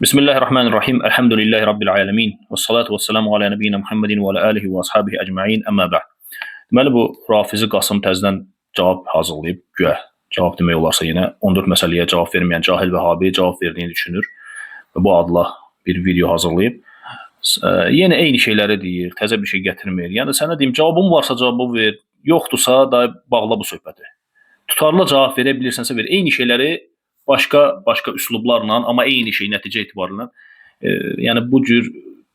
Bismillahirrahmanirrahim. Elhamdülillahi Rabbil alemin. Və salatu və selamu alə nəbiyyina Muhammedin və alə alihi və ashabihi əcma'in. Əmmə bə'd. Deməli, bu Rafizi Qasım təzədən cavab hazırlayıb, güya cavab demək olarsa yenə 14 məsələyə cavab verməyən cahil Vəhabi cavab verdiyini düşünür və bu adla bir video hazırlayıb. Yenə eyni şeyləri deyir, təzə bir şey gətirmir. Yəni sənə deyim, cavabın varsa cavabı ver, yoxdursa da bağla bu söhbəti. Tutarlı cavab verə bilirsənsə ver. Eyni şeyləri başqa-başqa üslublarla, amma eyni şey nəticə etibarıyla. Yəni bu cür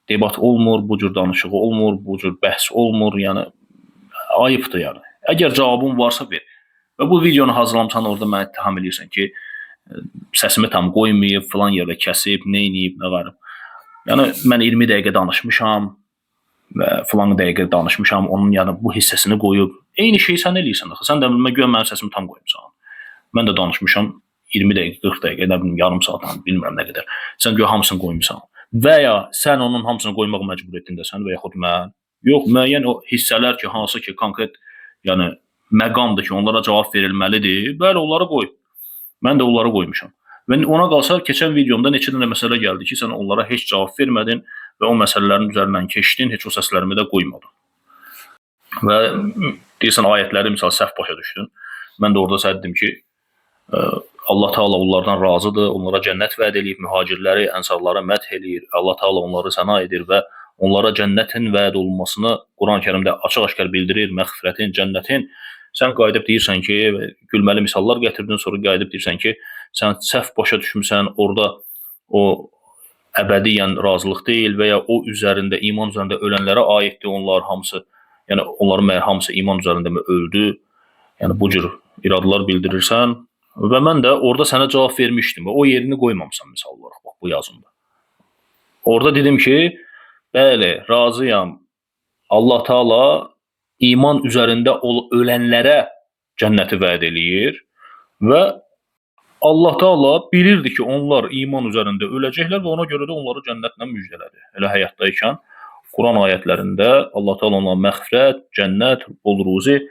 debat olmur, bu cür danışığı olmur, bu cür bəhs olmur. Yəni ayıbdır yəni. Əgər cavabın varsa ver. Və bu videonu hazırlamısan, orada mənə ittiham eləyirsən ki, səsimi tam qoymayıb, filan yerdə kəsib, nə eləyib, nə var. Yəni mən 20 dəqiqə danışmışam və filan dəqiqə danışmışam, onun yəni bu hissəsini qoyub. Eyni şeyi sən eləyirsən axı. Sən də güya mənim səsimi tam qoymusan. Mən də danışmışam 20 dəqiqə, 40 dəqiqə, nə bilim yarım saat, bilmirəm nə qədər. Sən güya hamısını qoymusan. Və ya sən onun hamısını qoymaq məcburiyyətindəsən və yaxud mən. Yox, müəyyən o hissələr ki, hansı ki konkret, yəni məqamdır ki, onlara cavab verilməlidir. Bəli, onları qoy. Mən də onları qoymuşam. Və ona qalsa keçən videomda neçə dənə məsələ gəldi ki, sən onlara heç cavab vermədin və o məsələlərin üzərindən keçdin, heç o səslərimi də qoymadın. Və deyirsən ayətləri misal səhv başa düşdün. Mən də orada sənə dedim ki, Allah Taala onlardan razıdır, onlara cənnət vəd eləyib, mühacirləri, ənsarları mədh eləyir. Allah Taala onları səna edir və onlara cənnətin vəd olunmasını Quran-Kərimdə açıq-aşkar bildirir, məğfirətin, cənnətin. Sən qayıdıb deyirsən ki, gülməli misallar gətirdin, sonra qayıdıb deyirsən ki, sən səhv başa düşmüsən, orada o əbədiyyən razılıq deyil və ya o üzərində, iman üzərində ölənlərə aiddir onlar hamısı. Yəni onların məyər hamısı iman üzərində mi öldü? Yəni bu cür iradlar bildirirsən və mən də orada sənə cavab vermişdim və o yerini qoymamısan misal olaraq bax bu yazımda. Orada dedim ki, bəli, razıyam. Allah Taala iman üzərində ölənlərə cənnəti vəd eləyir və Allah Taala bilirdi ki, onlar iman üzərində öləcəklər və ona görə də onları cənnətlə müjdələdi. Elə həyatda ikən Quran ayətlərində Allah Taala onlara məğfirət, cənnət, bol ruzi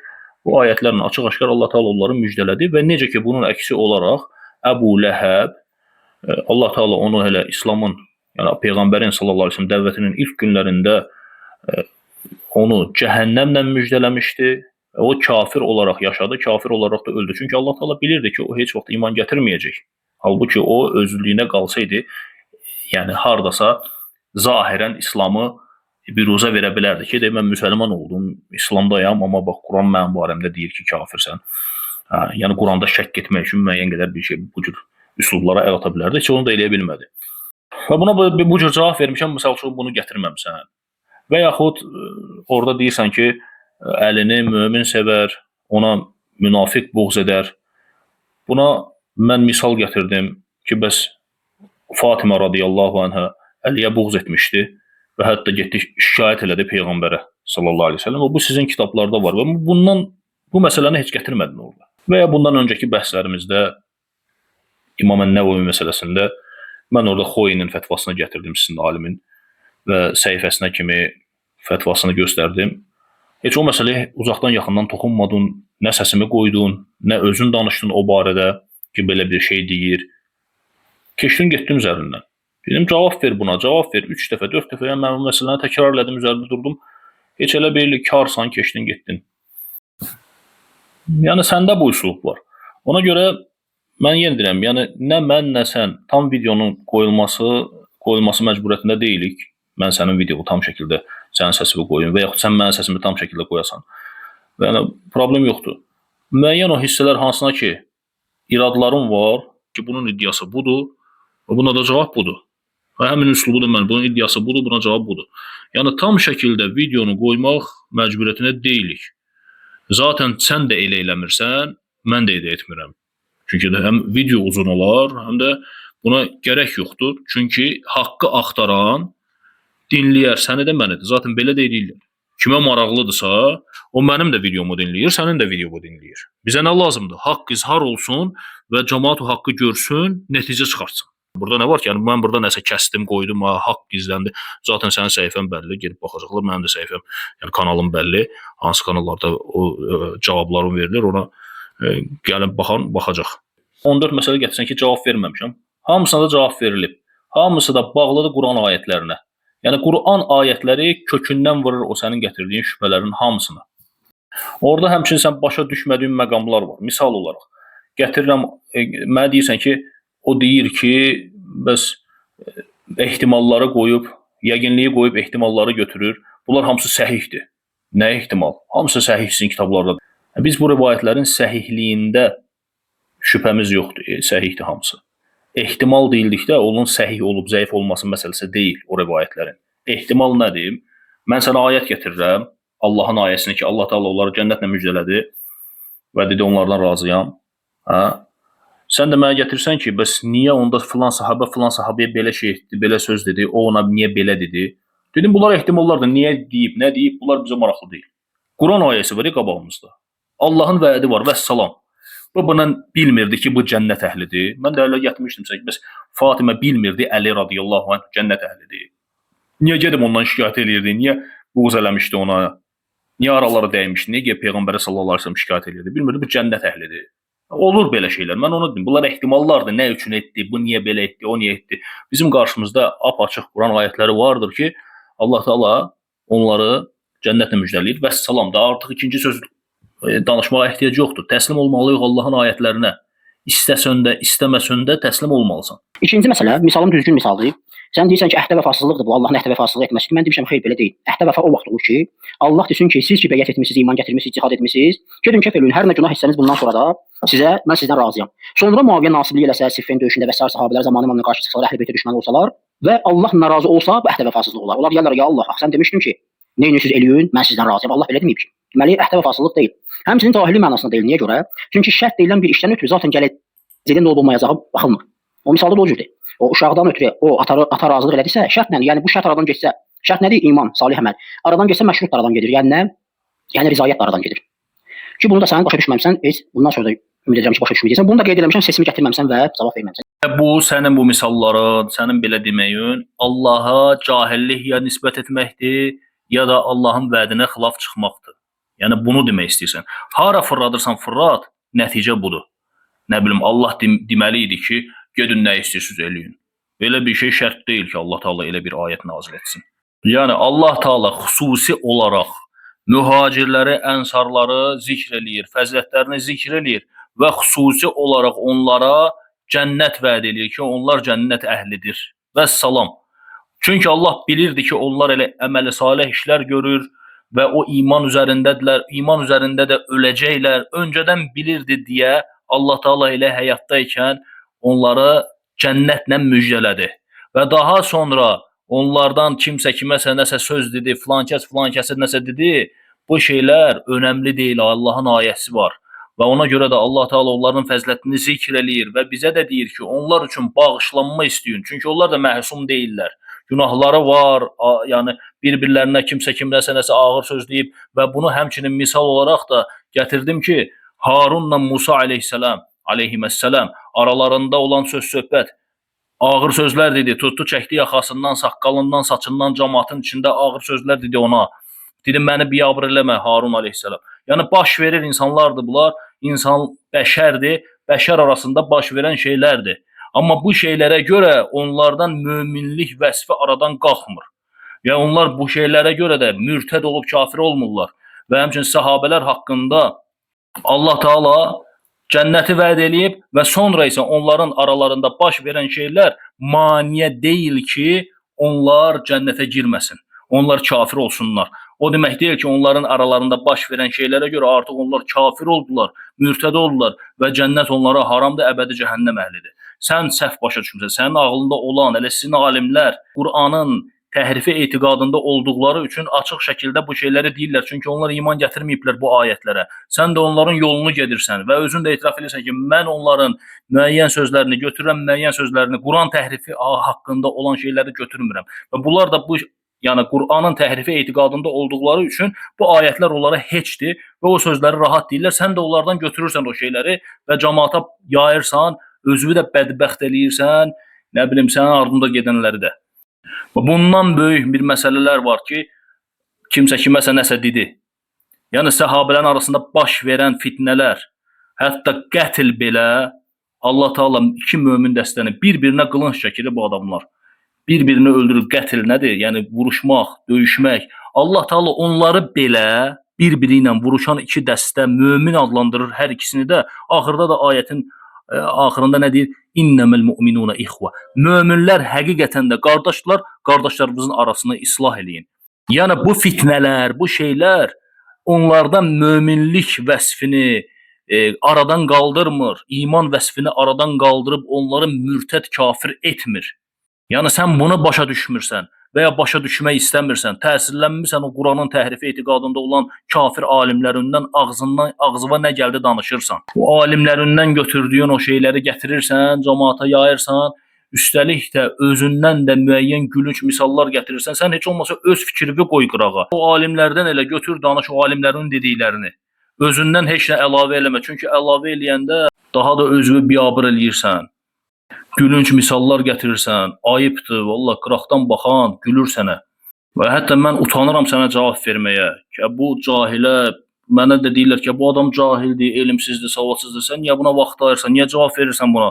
bu ayətlərlə açıq-aşkar Allah Taala onları müjdələdi və necə ki bunun əksi olaraq Əbu Ləhəb Allah Taala onu elə İslamın, yəni Peyğəmbərin sallallahu əleyhi və səlləm dəvətinin ilk günlərində onu cəhənnəmlə müjdələmişdi. O kafir olaraq yaşadı, kafir olaraq da öldü. Çünki Allah Taala bilirdi ki, o heç vaxt iman gətirməyəcək. Halbuki o özlüyünə qalsaydı, yəni hardasa zahirən İslamı büruzə verə bilərdi ki, de, mən müsəlman oldum, İslamdayam, amma bax Quran mənim barəmdə deyir ki, kafirsən. Hə, yəni Quranda şəkk etmək üçün müəyyən qədər bir şey bu cür üslublara əl ata bilərdi. Heç onu da eləyə bilmədi. Və buna bu cür cavab vermişəm, misal üçün bunu gətirməmisən. Və yaxud orada deyirsən ki, əlini mömin sevər, ona münafiq buğz edər. Buna mən misal gətirdim ki, bəs Fatimə radiyallahu anhə Əliyə buğz etmişdi və hətta getdi şikayət elədi Peyğəmbərə sallallahu əleyhi və səlləm. Bu sizin kitablarda var və bundan bu məsələni heç gətirmədin orada. Və ya bundan öncəki bəhslərimizdə İmam Ən-Nəvəvi məsələsində mən orada Xoyinin fətvasını gətirdim sizin alimin və səhifəsinə kimi fətvasını göstərdim. Heç o məsələyə uzaqdan yaxından toxunmadın, nə səsimi qoydun, nə özün danışdın o barədə ki, belə bir şey deyir. Keçdin, getdin üzərindən. Dedim, cavab ver buna, cavab ver. 3 dəfə, 4 dəfə, yəni mən bu məsələni təkrar elədim, üzərində durdum. Heç elə bir karsan, keçdin, getdin. Yəni səndə bu üslub var. Ona görə mən yenə deyirəm, yəni nə mən, nə sən tam videonun qoyulması məcburiyyətində deyilik. Mən sənin videonu tam şəkildə sənin səsini qoyum və yaxud sən mənim səsimi tam şəkildə qoyasan. Və yəni problem yoxdur. Müəyyən o hissələr hansına ki iradlarım var ki, bunun iddiası budur və buna da cavab budur. Və həmin üslubu da mən, bunun iddiası budur, buna cavab budur. Yəni tam şəkildə videonu qoymaq məcburiyyətində deyilik. Zaten sən də elə eləmirsən, mən də elə etmirəm. Çünki də həm video uzun olar, həm də buna gərək yoxdur. Çünki haqqı axtaran dinləyər, səni də məni də. Zaten belə də eləyirlər. Kimə maraqlıdırsa, o mənim də videomu dinləyir, sənin də videomu dinləyir. Bizə nə lazımdır? Haqq izhar olsun və cəmaat o haqqı görsün, nəticə çıxartsın. Burada nə var ki? Yəni mən burada nəsə kəsdim, qoydum, ha, haqq gizləndi. Zaten sənin səhifən bəlli, gedib baxacaqlar. Mənim də səhifəm, yəni kanalım bəlli. Hansı kanallarda o cavablarım verilir, ona gəlib baxan baxacaq. 14 məsələ gətirsən ki, cavab verməmişəm. Hamısına da cavab verilib. Hamısı da bağlıdır Quran ayətlərinə. Yəni Quran ayətləri kökündən vurur o sənin gətirdiyin şübhələrin hamısını. Orada həmçinin sən başa düşmədiyin məqamlar var. Misal olaraq gətirirəm, mənə deyirsən ki, o deyir ki, bəs ehtimalları qoyub, yəqinliyi qoyub ehtimalları götürür. Bunlar hamısı səhihdir. Nə ehtimal? Hamısı səhih sizin kitablarda. Biz bu rivayətlərin səhihliyində şübhəmiz yoxdur. Səhihdir hamısı. Ehtimal deyildikdə onun səhih olub zəif olması məsələsi deyil o rivayətlərin. Ehtimal nədir? Mən sənə ayət gətirirəm, Allahın ayəsini ki, Allah Taala onları cənnətlə müjdələdi və dedi onlardan razıyam. Hə? Sən də mənə gətirsən ki, bəs niyə onda filan sahabə filan sahabəyə belə şey etdi, belə söz dedi, o ona niyə belə dedi? Dedim bunlar ehtimallardır. Niyə deyib, nə deyib, bunlar bizə maraqlı deyil. Quran ayəsi var ya qabağımızda. Allahın vədi var, vəssalam. Bu buna bilmirdi ki, bu cənnət əhlidir. Mən də elə gətirmişdim ki, bəs Fatimə bilmirdi Əli radiyallahu anh cənnət əhlidir. Niyə gedib ondan şikayət eləyirdi? Niyə buğz eləmişdi ona? Niyə araları dəymişdi? Niyə gedib Peyğəmbərə sallallahu əleyhi və səlləm şikayət eləyirdi? Bilmirdi bu cənnət əhlidir. Olur belə şeylər. Mən onu deyim. Bunlar ehtimallardır. Nə üçün etdi? Bu niyə belə etdi? O niyə etdi? Bizim qarşımızda ap-açıq Quran ayətləri vardır ki, Allah Taala onları cənnətlə müjdələyir. Vəssalam da artıq ikinci söz danışmağa ehtiyac yoxdur. Təslim olmalıyıq Allahın ayətlərinə. İstəsən də, istəməsən də təslim olmalısan. İkinci məsələ, misalım düzgün misaldır. Sən deyirsən ki, əhdə vəfasızlıqdır bu, Allahın əhdə vəfasızlıq etməsidir. Mən demişəm, xeyr, belə deyil. Əhdə vəfa o vaxt olur ki, Allah desin ki, siz ki beyət etmisiniz, iman gətirmisiniz, cihad etmisiniz, gedin kef eləyin, hər nə günah etsəniz bundan sonra da sizə, mən sizdən razıyam. Sonra Muaviyə nasiblik eləsə, Siffin döyüşündə və sair sahabələr zamanı imamına qarşı çıxsalar, əhl-i beytə düşmən olsalar və Allah narazı olsa, bu əhdə vəfasızlıq olar. Onlar deyərlər, ya Allah, axı sən demişdin ki, nə edirsiniz eləyin, mən sizdən razıyam. Allah belə deməyib ki. Deməli, əhdə vəfasızlıq deyil. Həmçinin cahillik mənasında deyil. Niyə görə? Çünki şərt deyilən bir işdən ötürü zaten gələcəkdə nə olub olmayacağı baxılmır. O misalda da o cürdür. O uşaqdan ötürü o ata razılıq elədisə, şərt nədir? Yəni bu şərt aradan getsə, şərt nədir? İman, salih əməl. Aradan getsə məşrut da aradan gedir. Yəni nə? Yəni rizayət də aradan gedir. Ki bunu da sən başa düşməmisən, heç bundan sonra da ümid edirəm ki, başa düşməyəcəksən. Bunu da qeyd eləmişəm, sesimi gətirməmisən və cavab verməmisən. Bu sənin bu misalların, sənin belə deməyin Allaha cahillik ya nisbət etməkdir, ya da Allahın vədinə xilaf çıxmaqdır. Yəni bunu demək istəyirsən. Hara fırladırsan fırlat, nəticə budur. Nə bilim Allah deməli idi ki, gedin nə istəyirsiniz eləyin. Belə bir şey şərt deyil ki, Allah Taala elə bir ayət nazil etsin. Yəni Allah Taala xüsusi olaraq mühacirləri, ənsarları zikr eləyir, fəzilətlərini zikr eləyir və xüsusi olaraq onlara cənnət vəd eləyir ki, onlar cənnət əhlidir. Vəssalam. Çünki Allah bilirdi ki, onlar elə əməli salih işlər görür və o iman üzərindədirlər, iman üzərində də öləcəklər. Öncədən bilirdi deyə Allah Taala elə həyatda ikən onları cənnətlə müjdələdi. Və daha sonra onlardan kimsə kiməsə nəsə söz dedi, filan kəs filan kəsə nəsə dedi, bu şeylər önəmli deyil, Allahın ayəsi var. Və ona görə də Allah Taala onların fəzilətini zikr eləyir və bizə də deyir ki, onlar üçün bağışlanma istəyin. Çünki onlar da məsum deyillər. Günahları var, yəni bir-birlərinə kimsə kimləsə nəsə ağır söz deyib və bunu həmçinin misal olaraq da gətirdim ki, Harunla Musa aleyhissalam, aleyhissalam aralarında olan söz söhbət ağır sözlər dedi, tutdu, çəkdi yaxasından, saqqalından, saçından cəmaatın içində ağır sözlər dedi ona. Dedi məni biabır eləmə Harun aleyhissalam. Yəni baş verir insanlardır bunlar, insan bəşərdir, bəşər arasında baş verən şeylərdir. Amma bu şeylərə görə onlardan möminlik vəsfi aradan qalxmır. Yəni onlar bu şeylərə görə də mürtəd olub kafir olmurlar. Və həmçinin sahabələr haqqında Allah Taala cənnəti vəd eləyib və sonra isə onların aralarında baş verən şeylər maneə deyil ki, onlar cənnətə girməsin. Onlar kafir olsunlar. O demək deyil ki, onların aralarında baş verən şeylərə görə artıq onlar kafir oldular, mürtəd oldular və cənnət onlara haramdır, əbədi cəhənnəm əhlidir. Sən səhv başa düşmüsən. Sənin ağlında olan, elə sizin alimlər Qur'anın təhrifi etiqadında olduqları üçün açıq şəkildə bu şeyləri deyirlər. Çünki onlar iman gətirməyiblər bu ayətlərə. Sən də onların yolunu gedirsən və özün də etiraf edirsən ki, mən onların müəyyən sözlərini götürürəm, müəyyən sözlərini Quran təhrifi haqqında olan şeyləri götürmürəm. Və bunlar da bu, yəni Qur'anın təhrifi etiqadında olduqları üçün bu ayətlər onlara heçdir və o sözləri rahat deyirlər. Sən də onlardan götürürsən o şeyləri və cəmaata yayırsan, özünü də bədbəxt eləyirsən, nə bilim sənin ardında gedənləri də. Və bundan böyük bir məsələlər var ki, kimsə kiməsə nəsə dedi. Yəni səhabələrin arasında baş verən fitnələr, hətta qətl belə Allah Taala iki mömin dəstəni bir-birinə qılınc çəkir bu adamlar. Bir-birini öldürür, qətl nədir? Yəni vuruşmaq, döyüşmək. Allah Taala onları belə bir-biri ilə vuruşan iki dəstə mömin adlandırır hər ikisini də. Axırda da ayətin axırında nə deyir? İnneməl mu'minuna ixva. Möminlər həqiqətən də qardaşlar, qardaşlarınızın arasını islah eləyin. Yəni bu fitnələr, bu şeylər onlardan möminlik vəsfini aradan qaldırmır. İman vəsfini aradan qaldırıb onları mürtəd kafir etmir. Yəni sən bunu başa düşmürsən və ya başa düşmək istəmirsən, təsirlənmisən o Quranın təhrifi etiqadında olan kafir alimlərindən ağzından ağzına nə gəldi danışırsan. O alimlərindən götürdüyün o şeyləri gətirirsən, cəmaata yayırsan, üstəlik də özündən də müəyyən gülünc misallar gətirirsən. Sən heç olmasa öz fikrini qoy qırağa. O alimlərdən elə götür danış o alimlərin dediklərini. Özündən heç nə əlavə eləmə. Çünki əlavə eləyəndə daha da özünü biabır eləyirsən. Gülünc misallar gətirirsən. Ayıbdır, vallah qıraqdan baxan gülür sənə. Və hətta mən utanıram sənə cavab verməyə. Ki bu cahilə mənə də deyirlər ki, bu adam cahildir, elmsizdir, savadsızdır. Sən niyə buna vaxt ayırırsan? Niyə cavab verirsən buna?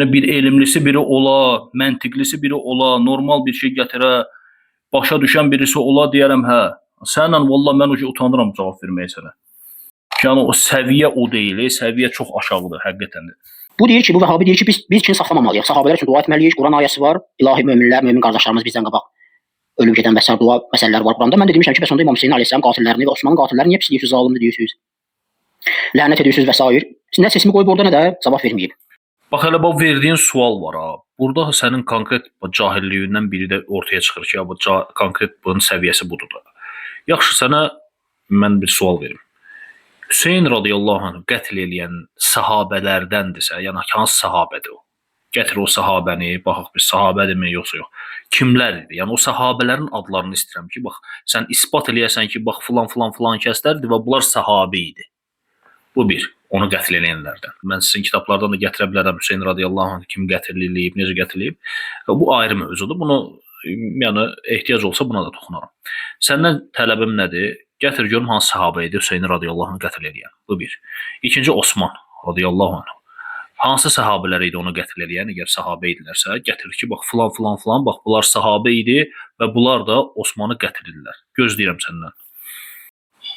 Bir elmlisi biri ola, məntiqlisi biri ola, normal bir şey gətirə, başa düşən birisi ola deyərəm hə. Sənlə vallah mən o utanıram cavab verməyə sənə. Yəni o səviyyə o deyil, səviyyə çox aşağıdır həqiqətən də. Bu deyir ki, bu Vəhabi deyir ki, biz kin saxlamamalıyıq. Sahabələr üçün dua etməliyik. Quran ayəsi var. İlahi möminlər, mömin qardaşlarımız bizdən qabaq ölüb gedən və sair dua məsələlər var Quranda. Mən də demişəm ki, bəs onda İmam Hüseyn əleyhissalam qatillərini və Osmanın qatillərini niyə pisləyirsiniz, zalımdır deyirsiniz? Lənət edirsiniz və sair. Nə sesimi qoyub orada, nə də cavab verməyib. Bax elə bax verdiyin sual var ha. Burada sənin konkret cahilliyindən biri də ortaya çıxır ki, ya bu konkret bunun səviyyəsi budur da. Yaxşı, sənə mən bir sual verim. Hüseyn radiyallahu anh qətl eləyən sahabələrdəndirsə, yəni hansı sahabədir o? Gətir o sahabəni, baxaq biz sahabədirmi yoxsa yox. Kimlər idi? Yəni o sahabələrin adlarını istəyirəm ki, bax sən isbat eləyəsən ki, bax filan filan filan kəslərdir və bunlar sahabə idi. Bu bir, onu qətl eləyənlərdən. Mən sizin kitablardan da gətirə bilərəm Hüseyn radiyallahu anh kim qətl eləyib, necə qətl eləyib. Bu ayrı mövzudur. Bunu yəni ehtiyac olsa buna da toxunaram. Səndən tələbim nədir? Gətir görüm hansı sahabə idi Hüseyn radiyallahu anh qətl eləyən. Bu bir. İkinci Osman radiyallahu anh. Hansı sahabələr idi onu qətl eləyən? Əgər sahabə idilərsə, gətir ki, bax filan filan filan, bax bunlar sahabə idi və bunlar da Osmanı qətl edirlər. Gözləyirəm səndən.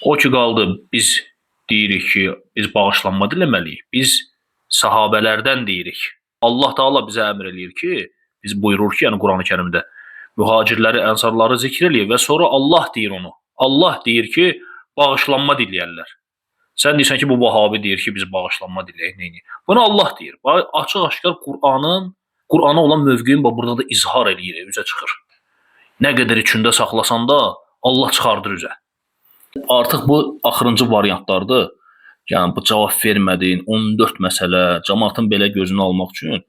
O ki qaldı, biz deyirik ki, biz bağışlanma diləməliyik. Biz sahabələrdən deyirik. Allah Taala bizə əmr eləyir ki, biz buyurur ki, yəni Qurani-Kərimdə mühacirləri, ənsarları zikr eləyir və sonra Allah deyir onu. Allah deyir ki, bağışlanma diləyərlər. Sən deyirsən ki, bu Vahabi deyir ki, biz bağışlanma diləyək, neyniyək? Bunu Allah deyir. Açıq-aşkar Qur'ana olan mövqeyin bax burada da izhar eləyir, üzə çıxır. Nə qədər içində saxlasan da Allah çıxardır üzə. Artıq bu axırıncı variantlardır. Yəni bu cavab vermədiyin 14 məsələ, cəmaatın belə gözünü almaq üçün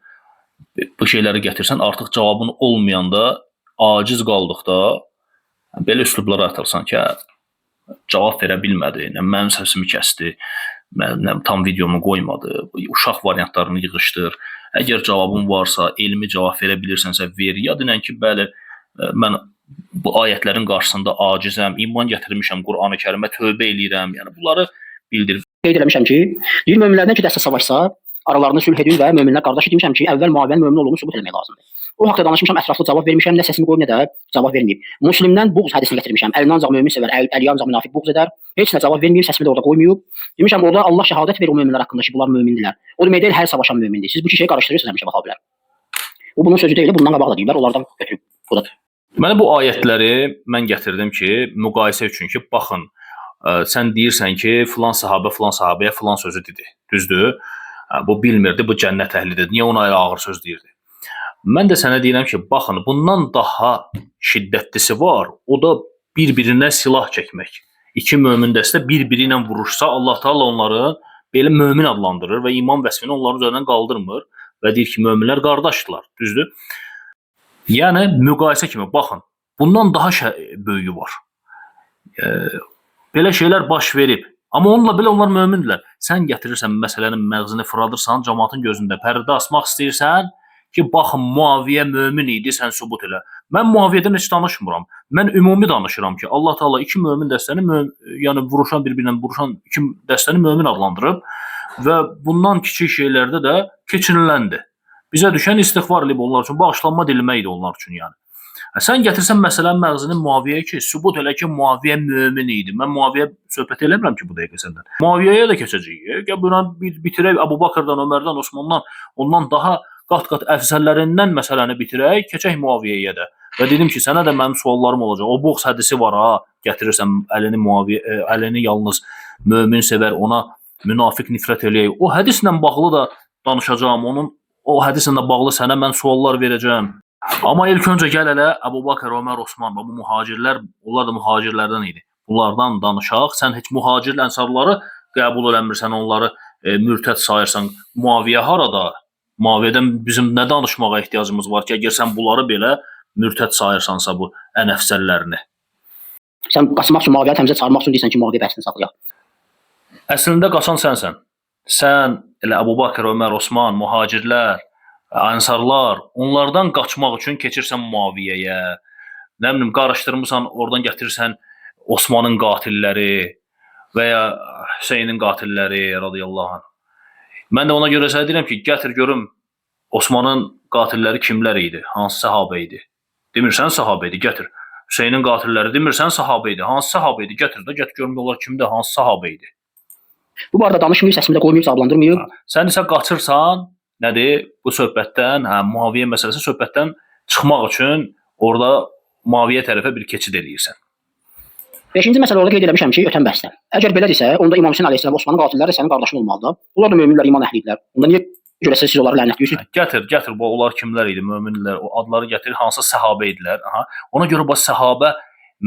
bu şeyləri gətirsən, artıq cavabın olmayanda, aciz qaldıqda belə üslublara atırsan ki, hə, cavab verə bilmədi, nə mənim səsimi kəsdi, nə tam videomu qoymadı, uşaq variantlarını yığışdır. Əgər cavabın varsa, elmi cavab verə bilirsənsə ver. Ya denən ki, bəli, mən bu ayətlərin qarşısında acizəm, iman gətirmişəm Qurani-Kərimə, tövbə eləyirəm. Yəni bunları bildir. Qeyd eləmişəm ki, deyir möminlərdən iki dəstə savaşsa, aralarında sülh edin və möminlər qardaş demişəm ki, əvvəl Muaviyyənin mömin olduğunu sübut eləmək lazımdır. O haqda danışmışam, ətraflı cavab vermişəm, nə səsimi qoyub, nə də cavab verməyib. Müslimdən buğz hədisini gətirmişəm. Əlini ancaq mömin sevər, əli ancaq münafiq buğz edər. Heç nə cavab verməyib, səsimi də orada qoymayıb. Demişəm orada Allah şəhadət verir o möminlər haqqında ki, bunlar mömindirlər. O demək deyil, hər savaşan mömindir. Siz bu iki şeyi qarışdırırsınız həmişə Vahabilər. Bu bunun sözü deyil, bundan qabaq da deyiblər, onlardan götürüb. Bu da. Mənə bu ayətləri mən gətirdim ki, müqayisə üçün ki, baxın, sən deyirsən ki, filan sahabə filan sahabəyə filan sözü dedi. Düzdür? Bu bilmirdi, bu cənnət əhlidir. Niyə ona elə ağır söz deyirdi? Mən də sənə deyirəm ki, baxın, bundan daha şiddətlisi var. O da bir-birinə silah çəkmək. İki mömin dəstə bir-biri ilə vuruşsa, Allah Taala onları belə mömin adlandırır və iman vəsfini onların üzərindən qaldırmır və deyir ki, möminlər qardaşdırlar. Düzdür? Yəni müqayisə kimi baxın, bundan daha böyüyü var. Belə şeylər baş verib. Amma onunla belə onlar mömindirlər. Sən gətirirsən məsələnin məğzini fırladırsan, cəmaatın gözündə pərdə asmaq istəyirsən ki, baxın Muaviyə mömin idi, sən sübut elə. Mən Muaviyyədən heç danışmıram. Mən ümumi danışıram ki, Allah Taala iki mömin dəstəni yəni vuruşan bir-birinə vuruşan iki dəstəni mömin adlandırıb və bundan kiçik şeylərdə də keçiniləndir. Bizə düşən istiğfar eləyib onlar üçün, bağışlanma diləməkdir onlar üçün yəni. Sən gətirsən məsələnin məğzini Muaviyyəyə ki, sübut elə ki, Muaviyyə mömin idi. Mən Muaviyyə söhbət eləmirəm ki bu dəqiqə səndən. Muaviyyəyə də keçəcəyik. Gəl buna bitirək Əbu Bakrdan, Ömərdən, Osmandan, ondan daha qat-qat əfzəllərindən məsələni bitirək, keçək Muaviyyəyə də. Və dedim ki, sənə də mənim suallarım olacaq. O buğz hədisi var ha, gətirirsən əlini Muaviyyə, əlini yalnız mömin sevər, ona münafiq nifrət eləyək. O hədislə bağlı da danışacağam. Onun o hədislə də bağlı sənə mən suallar verəcəyəm. Amma ilk öncə gəl elə Əbu Bakr, Ömər, Osman və bu mühacirlər, onlar da mühacirlərdən idi. Bunlardan danışaq. Sən heç mühacir ənsarları qəbul eləmirsən, onları mürtəd sayırsan. Muaviyyə harada? Muaviyyədən bizim nə danışmağa ehtiyacımız var ki, əgər sən bunları belə mürtəd sayırsansa bu ən əfsəllərini. Sən qaçmaq üçün Muaviyyəni təmizə çıxarmaq üçün deyirsən ki, Muaviyyə bəhsini saxlayaq. Əslində qaçan sənsən. Sən elə Əbu Bakr, Ömər, Osman, mühacirlər, ənsarlar, onlardan qaçmaq üçün keçirsən Muaviyyəyə. Nə bilim, qarışdırmısan, oradan gətirirsən Osmanın qatilləri və ya Hüseynin qatilləri radiyallahu anh. Mən də ona görə sənə deyirəm ki, gətir görüm Osmanın qatilləri kimlər idi? Hansı səhabə idi? Demirsən səhabə idi, gətir. Hüseynin qatilləri demirsən səhabə idi. Hansı səhabə idi? Gətir də, gətir görüm onlar kimdir, hansı səhabə idi? Bu barədə danışmayıb, səsimi də qoymayıb, cavablandırmayıb. Sən isə qaçırsan, nədir? Bu söhbətdən, hə, Muaviyyə məsələsi söhbətdən çıxmaq üçün orada Muaviyyə tərəfə bir keçid eləyirsən. Beşinci məsələ orada qeyd eləmişəm ki, ötən bəhsdə. Əgər belədirsə, onda İmam Hüseyn əleyhissalam Osmanın qatilləri də sənin qardaşın olmalıdır. Onlar da möminlər, iman əhli idilər. Onda niyə görəsən siz onları lənətləyirsiniz? Hə, gətir, gətir bu onlar kimlər idi? Möminlər, o adları gətir, hansı səhabə idilər? Aha. Ona görə bu səhabə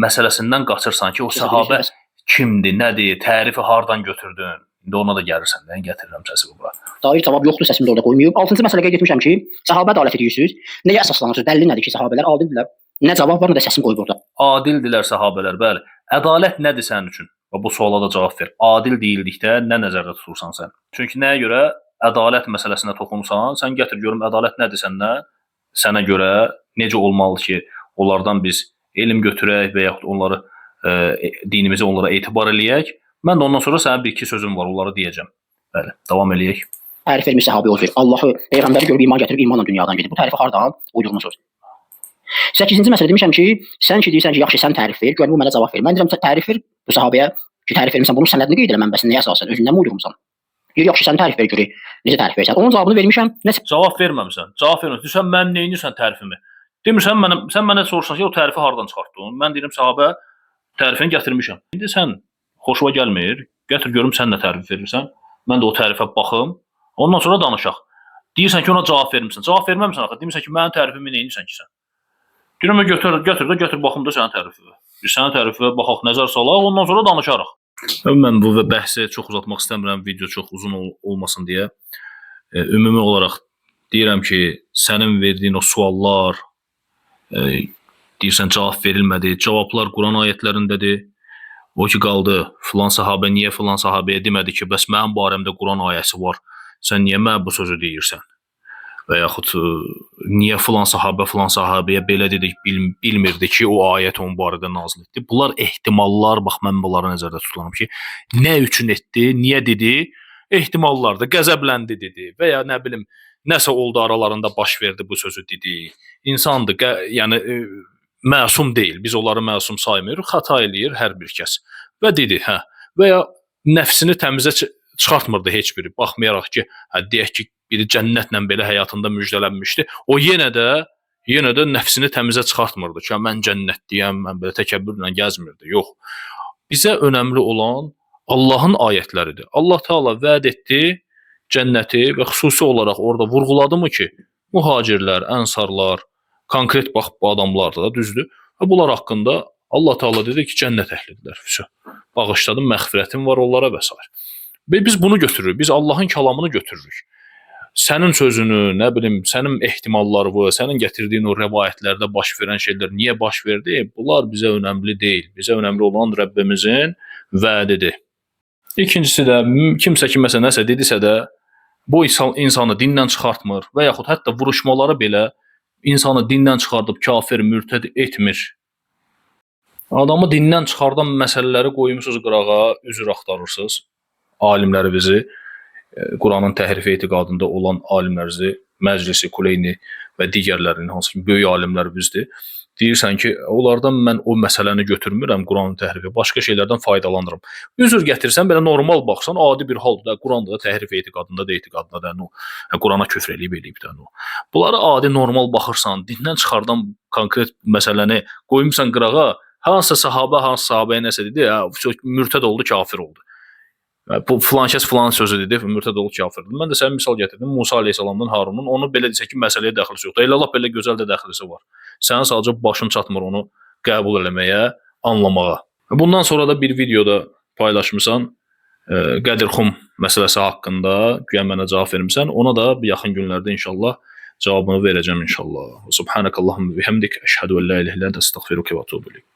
məsələsindən qaçırsan ki, o səhabə kimdir, nədir, tərifi hardan götürdün? İndi ona da gəlirsən, mən gətirirəm səsi bura. Dair cavab yoxdur, səsimi də orada qoymayıb. Altıncı məsələ qeyd etmişəm ki, səhabə ədaləti deyirsiniz. Nəyə əsaslanırsınız? Dəlil nədir ki, səhabələr adildirlər? Nə cavab var, nə də səsim qoyub orada. Adildilər səhabələr, bəli. Ədalət nədir sənin üçün? Və bu suala da cavab ver. Adil deyildikdə nə nəzərdə tutursan sən? Çünki nəyə görə ədalət məsələsinə toxunsan, sən gətir görüm ədalət nədir səndən? Sənə görə necə olmalı ki, onlardan biz elm götürək və yaxud onları dinimizi onlara etibar eləyək. Mən də ondan sonra sənə bir-iki sözüm var, onları deyəcəm. Bəli, davam eləyək. Tərif vermiş səhabə o cür. Allahı, peyğəmbəri görüb iman gətirib imanla dünyadan gedib. Bu tərifi hardan uydurmusunuz? Səkkizinci məsələ demişəm ki, sən ki deyirsən ki, yaxşı sən tərif ver, gəl bu mənə cavab ver. Mən deyirəm sən tərif ver bu səhabəyə ki, tərif vermisən, bunun sənədini qeyd elə mənbəsini nəyə əsasən, özündən mi uydurmusan? Deyir, yaxşı sən tərif ver görək. Necə tərif versən? Onun cavabını vermişəm. Nə Cavab verməmisən. Cavab verməmisən. Deyirsən mən nə edirsən tərifimi? Demirsən mənə, sən mənə soruşsan ki, o tərifi hardan çıxartdın? Mən deyirəm səhabə tərifini gətirmişəm. İndi sən xoşuma gəlmir. Gətir görüm sən nə tərif verirsən. Mən də o tərifə baxım. Ondan sonra danışaq. Deyirsən ki, ona cavab vermisən. Cavab verməmisən axı. Demirsən ki, mənim tərifimi nə edirsən ki sən? Deyirəm götür, götür də götür baxım da sənin tərifini. Bir sənin tərifinə baxaq, nəzər salaq, ondan sonra danışarıq. Mən bu bəhsi çox uzatmaq istəmirəm, video çox uzun olmasın deyə. Ümumi olaraq deyirəm ki, sənin verdiyin o suallar, deyirsən cavab verilmədi. Cavablar Quran ayətlərindədir. O ki qaldı, filan sahabə niyə filan sahabəyə demədi ki, bəs mənim barəmdə Quran ayəsi var. Sən niyə mənə bu sözü deyirsən? Və yaxud niyə filan sahabə filan sahabəyə belə dedi, bilmirdi ki, o ayət onun barədə nazil etdi. Bunlar ehtimallar, bax mən bunları nəzərdə tuturam ki, nə üçün etdi, niyə dedi? Ehtimallardır. Qəzəbləndi dedi və ya nə bilim, nəsə oldu aralarında baş verdi bu sözü dedi. İnsandır, yəni məsum deyil. Biz onları məsum saymırıq. Xəta eləyir hər bir kəs. Və dedi, hə. Və ya nəfsini təmizə çıxartmırdı heç biri. Baxmayaraq ki, hə deyək ki, biri cənnətlə belə həyatında müjdələnmişdi. O yenə də nəfsini təmizə çıxartmırdı ki, mən cənnətliyəm, mən belə təkəbbürlə gəzmirdi. Yox. Bizə önəmli olan Allahın ayətləridir. Allah Teala vəd etdi cənnəti və xüsusi olaraq orada vurğuladı mı ki, mühacirlər, ənsarlar, konkret bax bu adamlardır da, düzdür. Və bunlar haqqında Allah Teala dedi ki, cənnət əhlidirlər. Vəsə. Bağışladım, məğfirətim var onlara və s. Və biz bunu götürürük. Biz Allahın kəlamını götürürük. Sənin sözünü, nə bilim, sənin ehtimallarını, sənin gətirdiyin o rəvayətlərdə baş verən şeylər niyə baş verdi? Bunlar bizə önəmli deyil. Bizə önəmli olan Rəbbimizin vədidir. İkincisi də kimsə kiməsə nəsə dedisə də bu insanı dindən çıxartmır və yaxud hətta vuruşmaları belə insanı dindən çıxardıb kafir, mürtəd etmir. Adamı dindən çıxardan məsələləri qoymusunuz qırağa, üzr axtarırsınız. Alimlərimizi, Quranın təhrifi etiqadında olan alimlərimizi Məclisi, Kuleyni və digərlərinin hansı ki böyük alimlərimizdir. Deyirsən ki, onlardan mən o məsələni götürmürəm, Quranın təhrifi, başqa şeylərdən faydalanıram. Üzr gətirsən, belə normal baxsan, adi bir haldır da, Quranda da təhrif etiqadında da etiqadında da, no, Qurana küfr eləyib eləyib də, no. Bunlara adi normal baxırsan, dindən çıxardan konkret məsələni qoymusan qırağa, hansısa sahabə, hansı sahabəyə nəsə dedi, hə, mürtəd oldu, kafir oldu. Bu filan kəs filan sözü dedi, mürtəd oldu, kafirdir. Mən də sənə misal gətirdim Musa əleyhissalamdan Harunun. Onu belə desək ki, məsələyə dəxlisi yoxdur. Elə lap belə gözəl də dəxlisi var. Sənin sadəcə başın çatmır onu qəbul eləməyə, anlamağa. Bundan sonra da bir videoda paylaşmısan Qədir Xum məsələsi haqqında, güya mənə cavab vermisən. Ona da bir yaxın günlərdə inşallah cavabını verəcəm inşallah. Subhanakallahumma bihamdik, əşhədu en la ilahe illə ente, əstəğfiruke və etûbü ileyk.